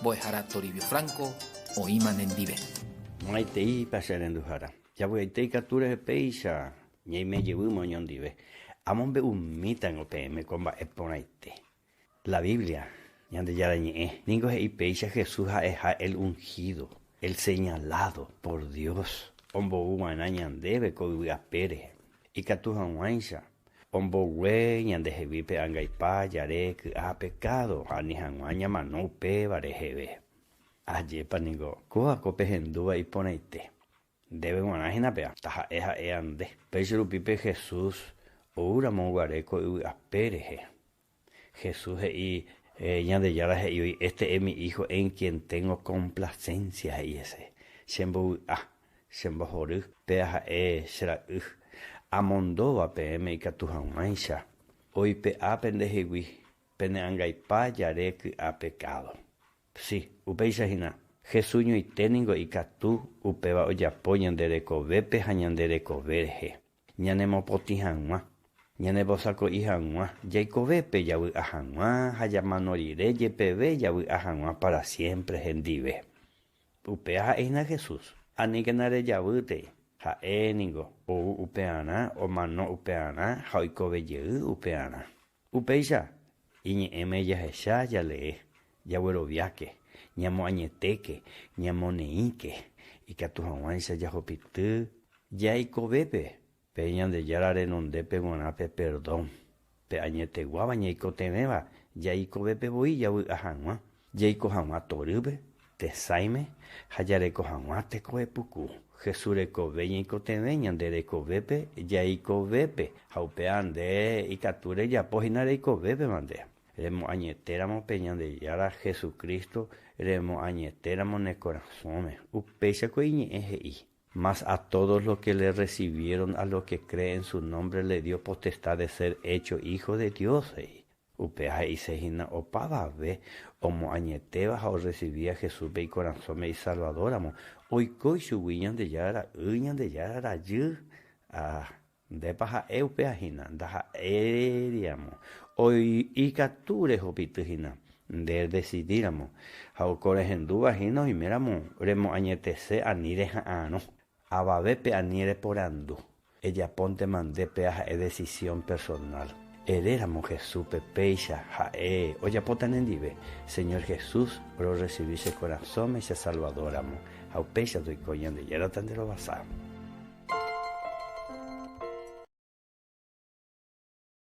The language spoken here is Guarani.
Mbo'ehára Toribio Franco oĩma nendive. Maiteípa che renduhára. Javy'aite ikatu rehe péicha ñaime jevýma oñondive. Amombe'umítango peẽme ko mba'e porãite. La Biblia, Ñandejára Ñe'ẽ, ningo he'i péicha Jesús ha'eha el ungido, el señalado por Dios ombou va'erã ñandéve ko yvy ape rehe, ikatu hag̃uáicha ombogue ñandehegui pe angaipa jare ky'a pekádo ha ani hag̃ua ñamano upéva reheve. Ajépa ningo kóva ko pehendúva iporãite. Ndéve g̃uarã hína péa, taha'e ha'éa nde. Péicha rupi pe Jesús ou ramo guare ko yvy ape rehe. Jesús he'i, Ñandejára he'i voi, Este es mi Hijo en quien tengo complacencia, he'i hese. Che mbovy'a, che mbohory, péa ha'e che ra'y, amondóva peẽme ikatu hag̃uáicha oipe'a pendehegui pene angaipa jare ky'a pekádo. Si, upéicha hína. Jesús ñoite ningo ikatu upéva ojapo ñande rekovépe ha ñande rekove rehe, ñanemopotĩ hag̃ua, ñanembosako'i hag̃ua, jaikovépe javy'a hag̃ua ha jamano rire jepeve javy'a hag̃ua pára siémpre hendive. Upéva ha'e hína Jesús. Aníkena rejavýtei. Ha'e ningo ou upearã, omano upearã ha oikove jey upearã. Upéicha, iñe'ẽme jahecha jalee, jagueroviáke, ñamoañetéke, ñamoneĩke, ikatu hag̃uáicha jahupity jaikovépe pe Ñandejára renondépe g̃uarã pe perdón, pe añeteguáva ñaikotevẽva jaikovépe voi javy'a hag̃ua, Jaiko hag̃ua torýpe, tesãime ha jareko hag̃ua tekove puku. Jesús rekove ñaikotevẽ ñande rekovépe jaikovépe, ha upéva nde ikatu rejapo hína reikovépe nde. Remoañetéramo pe Ñandejára Jesucristo remoañetéramo ne korasõme. Upéicha ko iñe'ẽ he'i. Mas a todos los que le recibieron a los que creen en su nombre le dio potestad de ser hecho hijo de Dios, he'i. Upéva he'ise hína opavave omoañetéva ha orresivíva Jesúspe ikorasõme Isalvadóramo, oiko ichugui Ñandejára ra'y, Ñandejára rajy. Ah, ndépa ha'e upéva hína? Ndaha'éiriamo. Ikatu rehupity hína nde redesidíramo ha ko rehendúva hína oiméramo remoañetese ani reha'arõ. Avavépe ani reporandu. Ejapóntema nde péa ha'e decisión personal. Eréramo Jesúspe péicha ha'e ojapóta nendive, Señor Jesús, rorrecibi che korasõme che Salvador ramo, ha upéicha toiko Ñandejára tanderovasa.